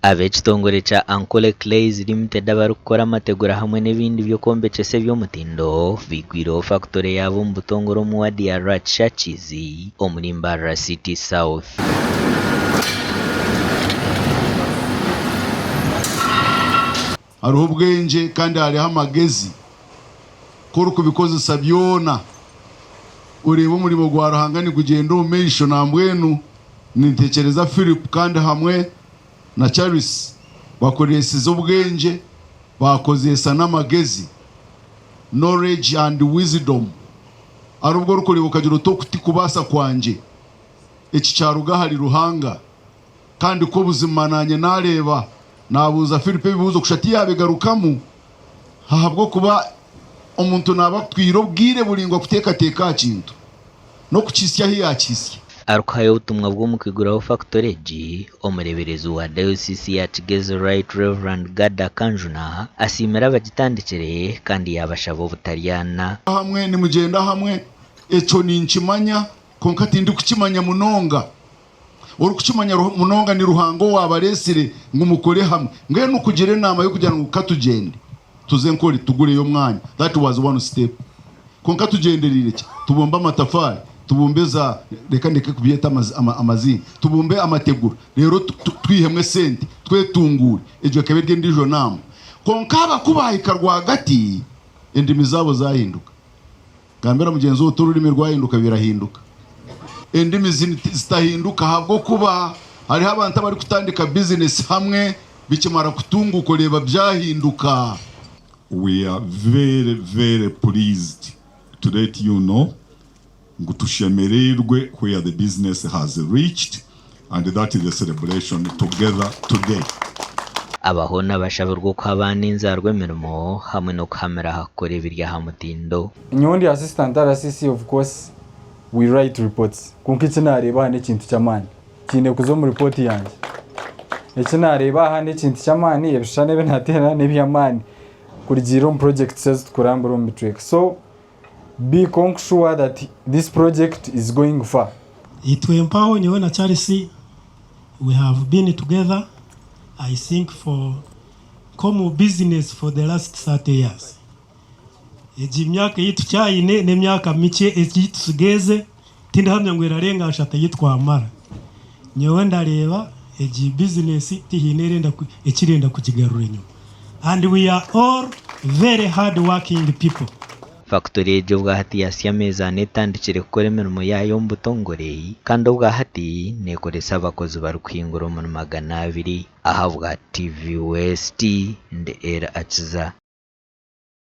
Ab'ekitongore kya Ankole Clays Limited abarikukora amategura hamwe n'ebindi by'okwombekyesa eby'omutindo baigwireho fakitore yaabo omu butongore omu waadi ya Rwakishakizi omuri Mbarara City South. Hariho obwengye kandi hariho amagezi. Ku orikubikozesa byona, oreeba omurimo gwa Ruhanga nigugyenda omu maisho. Nambwenu nintekyereza Philip kandi hamwe na Charles bakoreesize obwengye, baakozeesa n'amagezi, knowledge and wisdom. Aribwo orikureeba okagira oti oku tikubaasa kwangye, eki kyaruga ahari Ruhanga. Kandi kwo buzima naanye naareeba, naabuuza Philip ebibuuzo kusha tiyaabigarukamu, ahabw'okuba omuntu naaba akutwire obwire buraingwa kuteekateeka aha kintu n'okukihitsya ahu yaakihitsya. Arikuhayo obutumwa bw'omukwiguraho fakitore egi, omureeberezi wa Dayosiisi ya Kigezi Right Rev. Gada Kanjuna asiimire abagitandikire kandi yaabashaba obutaryana. Hamwe nimugyenda hamwe, ekyo ninkimanya, kwonka tindikukimanya munonga. Orikukimanya munonga ni Ruhanga owaabareetsire ngu mukore hamwe. Mbwenu kugira enaama y'okugira ngu ka tugyende tuze Nkore tugureyo omwanya, that was one step. Kwonka tugyendereire ki? Tubumbe amatafaari, tubumbe za, reka ndeke kubyeta amaziina, tubumbe amategura reero twihemu esente twetunguure. Egyo ekaba eri endiijo naama. Kwonka aba ku baahika rwagati, endimi zaabo zaahinduka. Gambira mugyenzi waawe oti orurimi rwahinduka birahinduka. Endimi zitahinduka ahabw'okuba hariho abantu abarikutandika bizinesi hamwe bikimara kutunguka oreeba byahinduka. We are very very pleased to let you know ngu tushemereirwe where the business has reached and that is the celebration together today. Aba hoona bashabirwe okuha abaana enzaarwa emirimo hamwe n'okuhamira aha kukora ebiri aha mutindo. Nyowe ndi assistant RCC of course we write reports kwonka eki nareeba aha n'ekintu ky'amaani kiine kuza omu report yangye. Eki nareeba aha n'ekintu ky'amaani ebishushani ebi nateera n'eby'amaani kurugiirira omu projects ezi tukurambura omu bicweka so be konk sure that this project is going far. Itwe mpaho nyowe na Charles we have been together I think for nk'omu business for the last 30 years. Egi myaka ei tukyayine n'emyaka mikye ei tutsigaire tindihamya ngu erarenga ashatu ei twamara. Nyowe ndareeba egi business tihaine ekirenda kugigarura enyima and we are all very hard working people. Fakitori egi obwahati yahitsya ameezi ana etandikire kukora emirimo yaayo omu butongore kandi obwahati neekoresa abakozi barikuhingura omuri 200 ahabwa TV West ndi Elly Akiza.